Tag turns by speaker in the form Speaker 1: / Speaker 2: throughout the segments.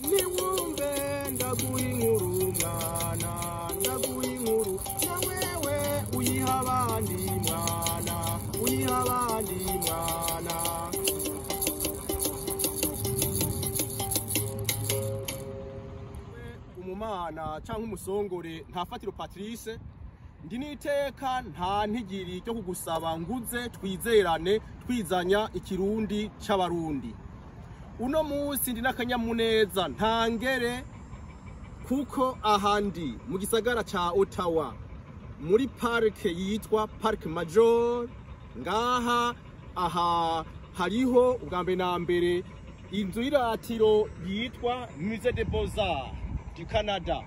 Speaker 1: Niwumve ndaguha inkuru mwana, ndaguha inkuru na wewe uyiha abandi mwana, uyiha abandi mwana. Umumana canke umusongore Ntafatiro Patrice, ndi niteka nta ntigiri ryo kugusaba nguze twizerane twizanya ikirundi c'abarundi. Uno munsi ndi n'akanyamuneza ntangere kuko ahandi mu gisagara ca Ottawa muri parke yitwa Parc Major. Ngaha aha hariho ubwa mbere na mbere inzu y'iratiro yitwa Musée des Beaux-Arts du Canada.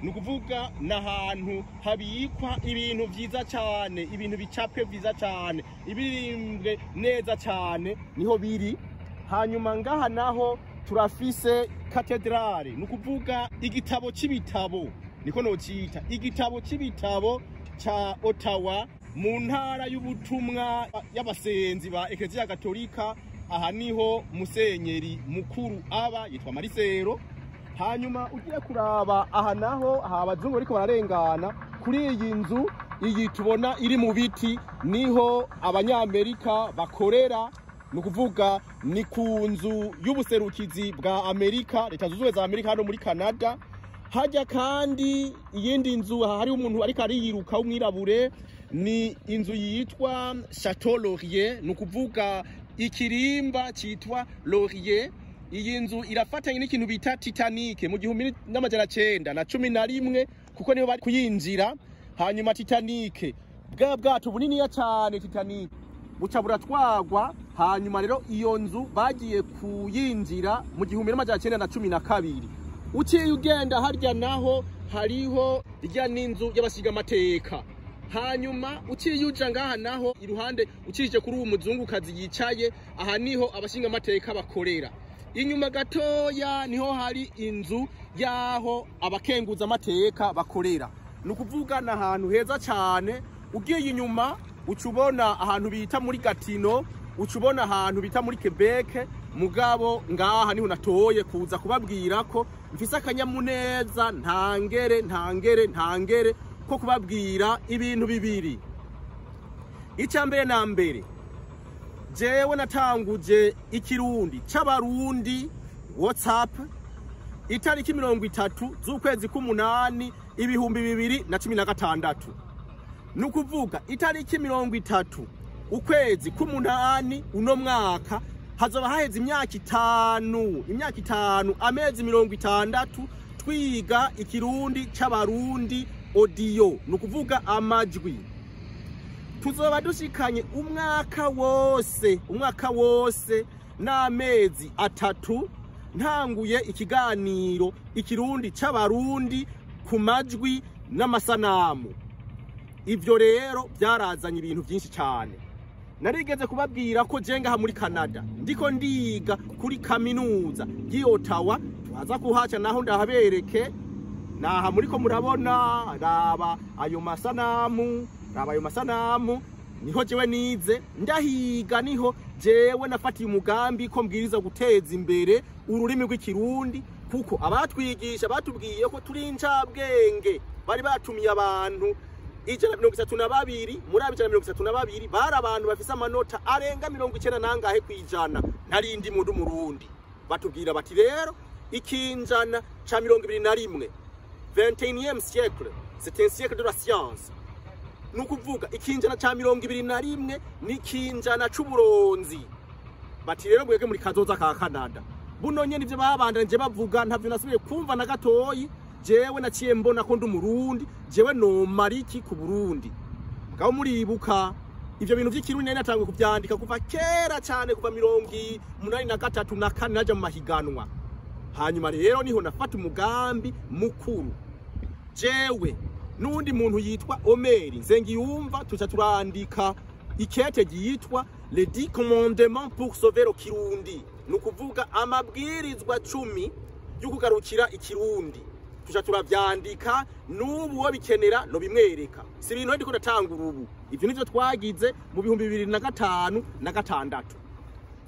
Speaker 1: Ni ukuvuga n'ahantu habikwa ibintu vyiza cane, ibintu bicapwe vyiza cane, ibirimbwe neza cane niho biri. Hanyuma ngaha naho turafise katedrale, ni ukuvuga igitabo c'ibitabo, niko nocita igitabo c'ibitabo ca Ottawa mu ntara y'ubutumwa y'abasenzi ba Eklezia Gatolika. Aha niho musenyeri mukuru aba yitwa Marisero. Hanyuma ugiye kuraba aha naho aha abazungu bariko bararengana kuri iyi nzu iyi tubona iri mu biti, niho abanyamerika bakorera. Ni ukuvuga ni ku nzu y'ubuserukizi bwa Amerika, Leta Zunze Ubumwe za Amerika hano muri Canada. Hajya kandi iyindi nzu aha hari umuntu ariko ariyiruka w'umwirabure, ni inzu yitwa Chateau Laurier, ni ukuvuga ikirimba citwa Laurier. Iyi nzu irafatanye n'ikintu bita Titanic mu 1911, kuko niho bari kuyinjira. Hanyuma Titanic bwa bwato buniniya cane Titanic buca buratwagwa. Hanyuma rero iyo nzu bagiye kuyinjira mu 1912. Uciye ugenda harya naho hariho irya n'inzu y'abashigamateka. Hanyuma uciye uja ngaha naho iruhande ucije kuri uwo muzungukazi yicaye aha, niho abashingamateka bakorera. Inyuma gatoya niho hari inzu yaho abakenguza amateka bakorera. Ni ukuvuga ni ahantu heza cane. Ugiye inyuma uca ubona ahantu bita muri Gatineau, uca ubona ahantu bita muri Quebec. Mugabo ngaha niho natoye kuza kubabwira ko mfise akanyamuneza ntangere ntangere ntangere ko kubabwira ibintu bibiri. Icya mbere na mbere, jewe natanguje ikirundi c'abarundi WhatsApp itariki 30 z'ukwezi k'umunani 2016. Ni ukuvuga itariki 30 ukwezi k'umunani uno mwaka hazoba haheze imyaka 5, imyaka 5 amezi 60 twiga ikirundi c'abarundi audio, ni ukuvuga amajwi. Tuzoba dushikanye umwaka wose, umwaka wose n'amezi 3 ntanguye ikiganiro ikirundi c'abarundi ku majwi n'amasanamu. Ivyo rero byarazanye ibintu byinshi cyane. Narigeze kubabwira ko je ngaha muri Canada ndiko ndiga kuri kaminuza y'i Ottawa, twaza kuhaca naho ndahabereke. Naha muriko murabona, raba ayo masanamu, raba ayo masanamu, niho jewe nize ndahiga, niho jewe nafatiye umugambi ko mbwiriza guteza imbere ururimi rw'ikirundi, kuko abatwigisha batubwiye ko turi incabwenge. Bari batumiye abantu 132, muri abo 132 bari abantu bafise amanota arenga 90 nangahe kwijana, narindi mundu murundi. Batubwira bati rero ikinjana ca 21, 21e siècle, c'est un siècle de la science. Nukuvuga ikinjana ca 21 n'ikinjana c'uburonzi. Bati rero mwebwe muri kazoza ka Canada. Buno nyene ivyo babandanje bavuga ntavyo nasubiye kumva na gatoyi. Jewe naciye mbona ko ndi umurundi, jewe nomara iki ku Burundi. Mugabo muribuka ivyo bintu vy'ikirundi nari natanguye kuvyandika kuva kera cane, kuva 83 na 4 naja mu mahiganwa. Hanyuma rero niho nafata umugambi mukuru, jewe n'undi muntu yitwa Omeri Nsengiyumva, tuca turandika ikete ryitwa Les 10 commandements pour sauver le Kirundi, ni ukuvuga amabwirizwa 10 yo kugarukira ikirundi. Tuca turavyandika, n'ubu uwo bikenera no bimwereka. Si ibintu ndiko ndatangura ubu, ivyo nivyo twagize mu 2005 na 6.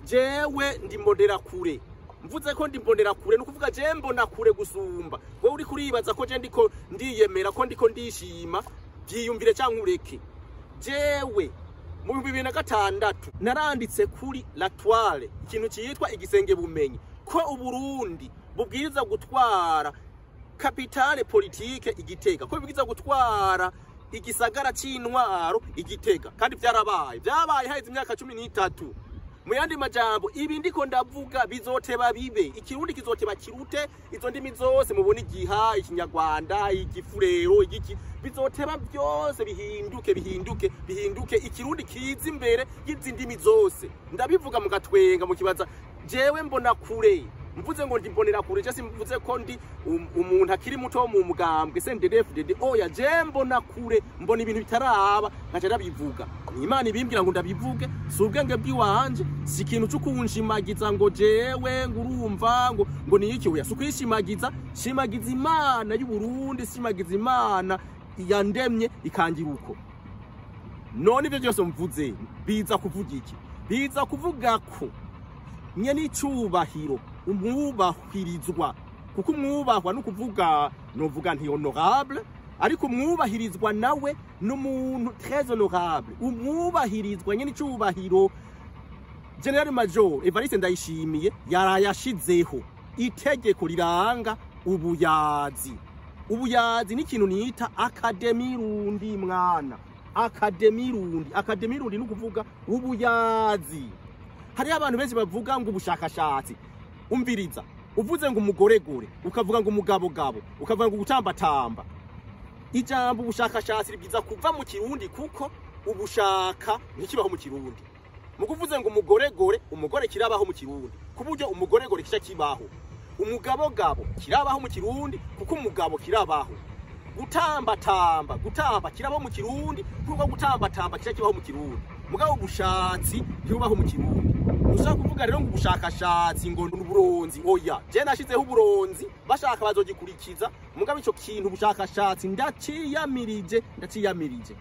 Speaker 1: Jewe ndi mbonera kure. Mvuze ko ndi mbonera kure, nukuvuga je mbona kure gusumba. Wewe uri kuribaza ko je ndiko ndiyemera, ko ndiko ndishima, byiyumvire cyangwa ureke. Jewe mu 2006 naranditse kuri La Toile ikintu cyitwa igisenge bumenyi, ko Uburundi bubwiriza gutwara capitale politique Igitega, ko bubwiriza gutwara igisagara c'intwaro Igitega, kandi byarabaye. Byabaye haheze imyaka 13. Mu yandi majambo, ibi ndiko ndavuga bizoteba bibe, ikirundi kizoteba kirute izo ndimi zose mubona, igiha, ikinyarwanda, igifurero, igiki, bizoteba byose bihinduke, bihinduke, bihinduke, ikirundi kiza imbere y'izi ndimi zose. Ndabivuga mugatwenga, mukibaza jewe mbona kure. Mvuze ngo ndi mbonera kure, je simvuze ko ndi umuntu akiri muto mu mugambwe CNDD-FDD. Oya, je mbona kure, mbona ibintu bitaraba nkaca ndabivuga. Ni Imana ibimbwira ngo ndabivuge, si ubwenge bw'iwanje, si ikintu cyo kunshimagiza ngo jewe ngo urumva ngo ni iki. Oya, si ukwishimagiza, shimagiza Imana y'u Burundi, shimagiza Imana yandemye ikangira uko. None ivyo byose mvuze biza kuvuga iki? Biza kuvuga ko nye n'icubahiro umwubahirizwa, kuko umwubahwa no kuvuga novuga nti honorable, ariko umwubahirizwa nawe n'umuntu très honorable. Umwubahirizwa nye n'icubahiro General Major Evariste Ndayishimiye yarayashizeho itegeko riranga ubuyazi. Ubuyazi ni ikintu nita Académie Rundi, mwana. Académie Rundi, Académie Rundi ni ukuvuga ubuyazi. Hariho abantu benshi bavuga ngo ubushakashatsi. Umviriza, uvuze ngo umugoregore, ukavuga ngo umugabogabo, ukavuga ngo gutambatamba, ijambo ubushakashatsi ribwiza kuva mu kirundi, kuko ubushaka ntikibaho mu kirundi. Mu kuvuze ngo umugoregore, umugore kirabaho mu kirundi, ku buryo umugoregore kica kibaho. Umugabogabo kirabaho mu kirundi, kuko umugabo kirabaho. Gutambatamba, gutamba kirabaho mu kirundi, kuko gutambatamba kica kibaho mu kirundi. Mugabo ubushatsi ntibubaho mu kirundi. Ushaka kuvuga rero ngo ubushakashatsi ngo n'uburonzi, oya, je nashizeho uburonzi, bashaka bazogikurikiza. Mugabo ico kintu ubushakashatsi ndaciyamirije, ndaciyamirije.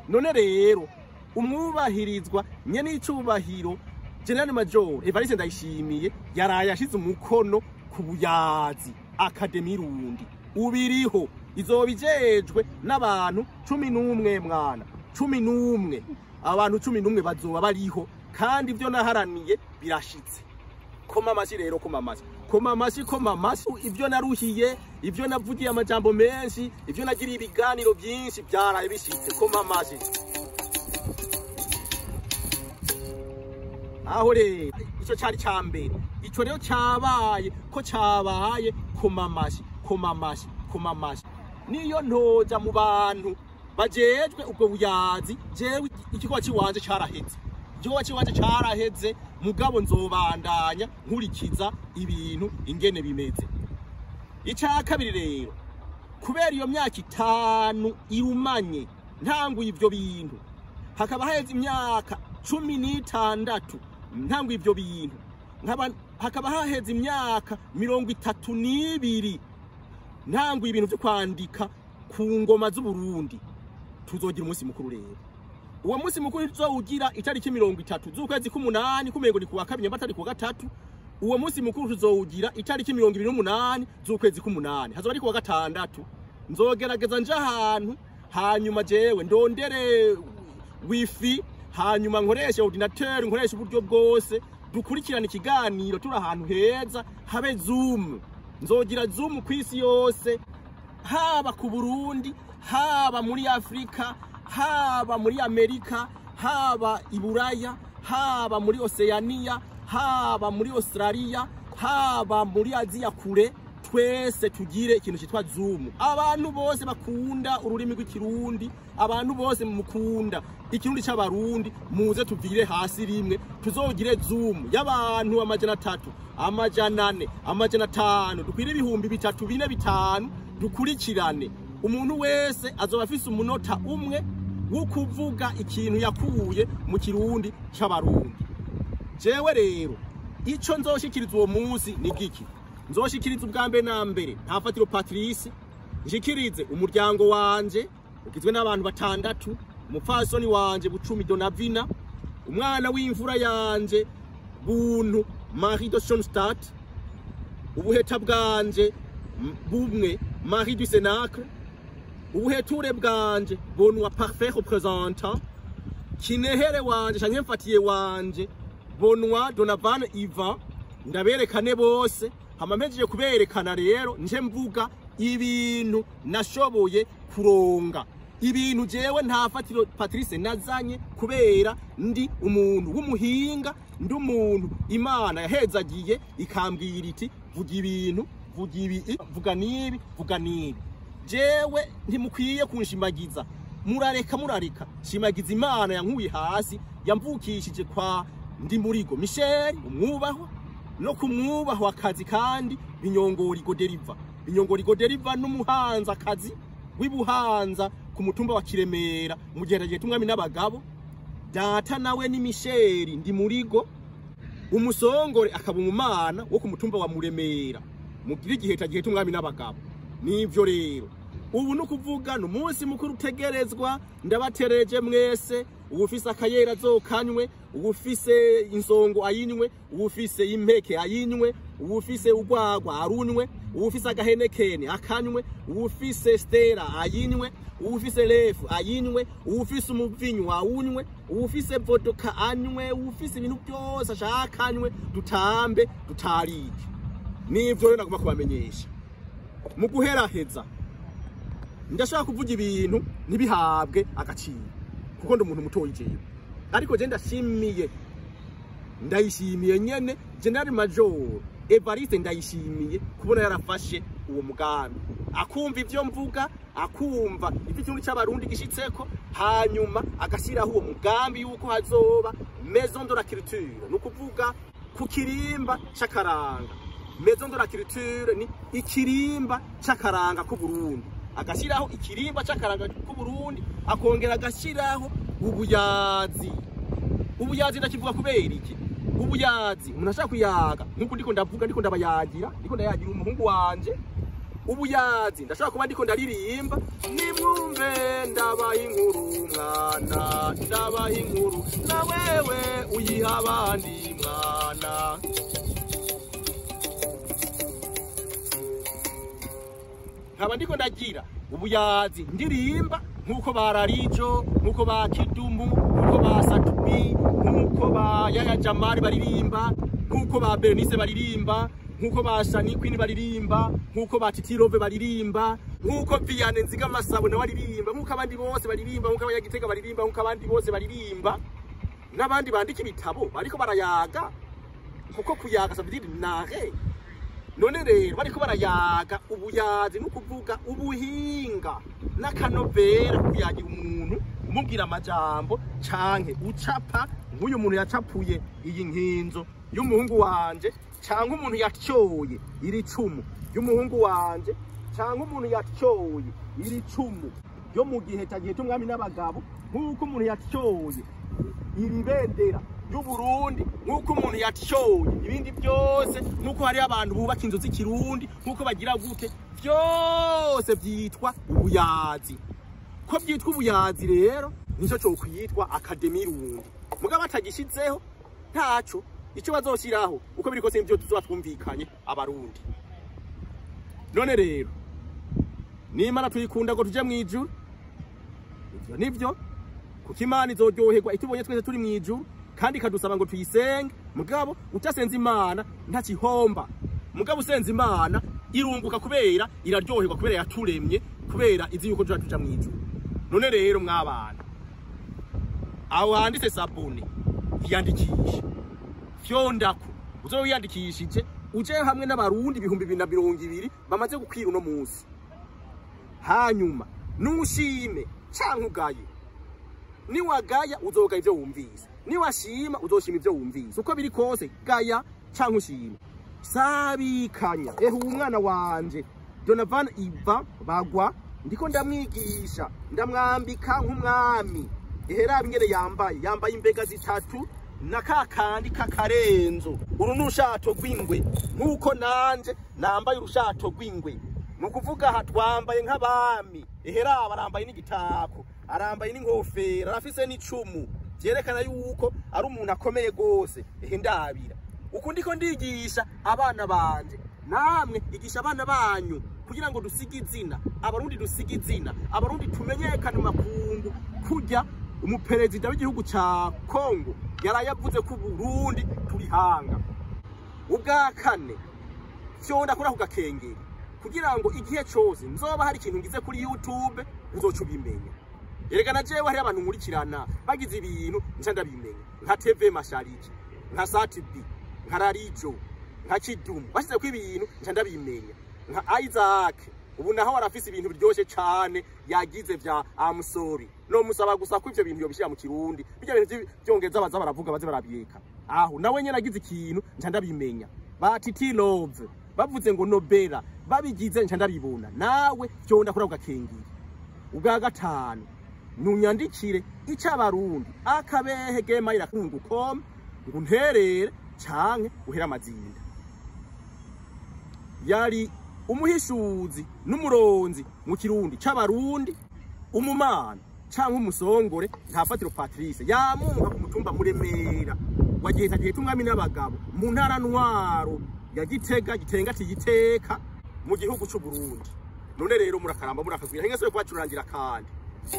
Speaker 1: None rero umwubahirizwa nye n'icubahiro General Major Evariste Ndayishimiye yaraye ashize umukono ku buyazi Académie Rundi ubiriho, izoba ijejwe n'abantu 11, mwana, 11. Abantu 11 bazoba bariho, kandi ibyo naharaniye birashitse. Koma amashyi rero, koma amashyi, koma amashyi, koma amashyi. Ibyo naruhiye, ibyo navugiye amajambo menshi, ibyo nagiriye ibiganiro byinshi, byaraye bishitse. Koma amashyi. Aho rero ico cari ca mbere, ico rero cabaye ko cabaye. Koma amashyi, koma amashyi, koma amashyi. Niyo ntoja mu bantu bajejwe ubwo buyazi, jewe igikorwa ciwanje caraheze, igikorwa ciwanje caraheze, mugabo nzobandanya nkurikiza ibintu ingene bimeze. Ica kabiri rero, kubera iyo myaka 5 irumanye ntanguye ivyo bintu, hakaba haheze imyaka 16 ntanguye ivyo bintu, hakaba haheze imyaka 32 ntanguye ibintu vyo kwandika ku ngoma z'Uburundi, tuzogira umunsi mukuru. Rero uwo munsi mukuru tuzowugira itariki 30 z'ukwezi k'umunani, kumengo ni kuwa kabiri batari kuwa gatatu. Uwo munsi mukuru tuzowugira itariki 28 z'ukwezi k'umunani, hazoba ari kuwa gatandatu. Nzogerageza nje ahantu, hanyuma jewe ndondere wifi, hanyuma nkoreshe ordinateur, nkoreshe uburyo bwose, dukurikirana ikiganiro turi ahantu heza, habe Zoom. Nzogira Zoom kwisi yose, haba ku Burundi, haba muri Afrika, haba muri Amerika, haba i Buraya, haba muri Oceania, haba muri Australia, haba muri Aziya kure. Twese tugire ikintu cyitwa Zoom. Abantu bose bakunda ururimi rw'ikirundi, abantu bose mukunda ikirundi c'abarundi, muze tuvire hasi rimwe, tuzogire Zoom y'abantu 300, 400, 500, dukwire 3,000, 4,000, 5,000, dukurikirane. Umuntu wese azoba afise umunota umwe wo kuvuga ikintu yakuye mu kirundi c'abarundi. Jewe rero ico nzoshikiriza uwo munsi ni giki? Nzoshikiriza ubwa mbere na mbere Ntafatiro Patrice, nshikirize umuryango wanje ugizwe n'abantu 6, umupfasoni wanje Bucumi Donavina, umwana w'imvura yanje Buntu Marie de Schoenstatt, Ubuheta bwanje bumwe Marie du Senacle, ubuheture bwanje Bonwa parfait représentant, kinehere wanje canke mfatiye wanje Bonwa Donovan Ivan. Ndaberekane bose. Hama mpejeje kuberekana rero nje mvuga ibintu nashoboye kuronga, ibintu jewe nta fatiro Patrice nazanye, kubera ndi umuntu w'umuhinga, ndi umuntu Imana yahezagiye ikambwira iti vuga ibintu, vuga ibi, vuga nibi, vuga nibi. Jewe ntimukwiye kunshimagiza, murareka murareka shimagiza Imana yankuye hasi, yamvukishije kwa Ndimurigo Michel umwubahwa no kumwubahwa akazi, kandi Binyongori Goderiva. Binyongori Goderiva n'umuhanza akazi w'ibuhanza ku mutumba wa Kiremera mu gihe tumwami n'abagabo. Data nawe ni Michel Ndimurigo, umusongore akaba umumana wo ku mutumba wa Muremera mugira igihe tagihe tumwami n'abagabo. Nivyo rero ubu no kuvuga n'umunsi mukuru utegerezwa. Ndabatereje mwese, uwufise akayera azokanywe, uwufise insongo ayinywe, uwufise impeke ayinywe, uwufise urwagwa arunywe, uwufise agahenekene akanywe, uwufise stera ayinywe, uwufise refu ayinywe, uwufise umuvinyu awunywe, uwufise vodoka anywe, uwufise ibintu byose ashaka anywe, dutambe dutarike. Nivyo rero nagomba kubamenyesha. Mu guheraheza ndashaka kuvuga ibintu ntibihabwe agaciro kuko ndi umuntu mutoyi jewe, ariko je ndashimiye, ndayishimiye nyene General Major Evariste Ndayishimiye kubona yarafashe uwo mugambi, akumva ivyo mvuga, akumva ivyo ikintu c'abarundi gishitseko, hanyuma agashyiraho uwo mugambi yuko hazoba Maison de la Culture, ni ukuvuga ku kirimba c'akaranga. Maison de la Culture ni ikirimba c'akaranga k'u Burundi. Agashyiraho ikirimba c'akaranga k'u Burundi, akongera agashyiraho ubuyazi. Ubuyazi ndakivuga kubera iki? Ubuyazi umuntu ashaka kuyaga nkuko ndiko ndavuga, ndiko ndabayagira, ndiko ndayagira umuhungu wanje. Ubuyazi ndashaka kuba ndiko ndaririmba, nimwumve ndabaha inkuru mwana, ndabaha inkuru na wewe uyiha abandi mwana. Nkaba ndiko ndagira ubuyazi ndirimba nkuko ba Rarijo, nkuko ba Kidumu, nkuko ba Satubi, nkuko ba Yaya Jamari baririmba, nkuko ba Bernice baririmba, nkuko ba Shani Queen baririmba, nkuko ba Titirove baririmba, nkuko Vianney Nzigamasabo nawe aririmba, nkuko abandi bose baririmba, nkuko abanyagitega baririmba, nkuko abandi bose baririmba, n'abandi bandika ibitabo bariko barayaga, kuko kuyaga ça veut dire narrer. None rero bariko barayaga ubuyazi no kuvuga ubuhinga n'akanovera, kuyagira umuntu umubwira amajambo canke ucapa nk'uyu muntu yacapuye iyi nkinzo y'umuhungu wanje, canke umuntu yatyoye iri cumu y'umuhungu wanje, canke umuntu yatyoye iri cumu ryo mu gihe tagihe tumwami n'abagabo, nk'uko umuntu yatyoye iri bendera y'Uburundi, nk'uko umuntu yatyoye ibindi byose, nk'uko hari abantu bubaka inzu z'ikirundi, nk'uko bagira gute, byose byitwa ubuyazi. Ko byitwa ubuyazi rero nico cyo kwitwa Académie Rundi. Mugabo batagishizeho ntaco, ico bazoshiraho uko biri kose nivyo tuzoba twumvikanye abarundi. None rero nimara tuyikunda ngo tuje mwijuru, ivyo nivyo, kuko Imana izoryoherwa itubonye twese turi mwijuru, kandi ikadusaba ngo tuyisenge. Mugabo utasenze Imana ntakihomba, mugabo usenze Imana irunguka kubera iraryoherwa, kubera yaturemye, kubera izi yuko tuja mwijuru. None rero mwabana, aho handitse sabune iyandikishe, fyondako uzobe wiyandikishije uje hamwe n'abarundi 2020 bamaze gukwira uno munsi. Hanyuma nushime canke ugaye, niwagaya uzogaya ivyo wumvise, niwashima uzoshima ivyo wumvise. Uko biri kose gaya canke ushima. Sabikanya ehe umwana wanje Donovan Iva bagwa, ndiko ndamwigisha, ndamwambika nk'umwami. Ehe raba ingene yambaye, yambaye imbega zitatu na kakandi kakarenzo. Uru n'urushato rw'ingwe, nkuko nanje nambaye urushato rw'ingwe. Ni ukuvuga aha twambaye nk'abami. Ehe raba arambaye n'igitako, arambaye n'inkofero, arafise n'icumu, vyerekana yuko ari umuntu akomeye gose. Ehe ndabira uku ndiko ndigisha abana banje, Namwe igisha abana banyu kugira ngo dusige izina, Abarundi dusige izina, Abarundi tumenyekane mu makungu. Kurya umuperezida w'igihugu ca Kongo yarayavuze ko Burundi turi hanga. Ubwa kane, fyonda kuri ako gakengeri kugira ngo igihe cose nzoba hari ikintu ngize kuri YouTube uzoca ubimenya. Erega na jewe hari abantu nkurikirana bagize ibintu nca ndabimenya, nka TV Mashariki, nka Sat-B, nka Rarijo, nka Kidumu, bashize ko ibintu nca ndabimenya, nka Isaac. Ubu naho arafise ibintu biryoshe cane yagize vya I'm sorry. No musaba gusa ko ivyo bintu yobishira mu Kirundi, bijya bintu vyongereza baza baravuga baze barabyeka. Aho nawe nyene agize ikintu nca ndabimenya. Ba Titi Love bavuze ngo Nobela babigize nca ndabibona. Nawe fyonda kuri ako gakengeri. Ubwa gatanu, nunyandikire icabarundi akabehe gmail.com ngo unterere canke uhera amazinda. Yari umuhishuzi n'umuronzi mu Kirundi c'Abarundi, umumana canke umusongore Ntafatiro Patrice, yamunga ku mutumba Muremera wa Giheta, Giheta umwami n'abagabo, mu ntara ntwaro ya Gitega, Gitenga Giteka, mu gihugu c'u Burundi. None rero murakaramba, murakazwira hinga so kwacurangira. Kandi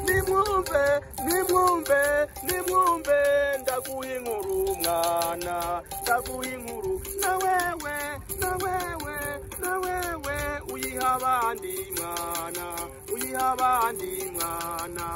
Speaker 1: nimwumve, nimwumve, nimwumve, ndaguha inkuru mwana, ndaguha inkuru, na wewe, na wewe, na wewe uyiha abandi mwana, uyiha abandi mwana.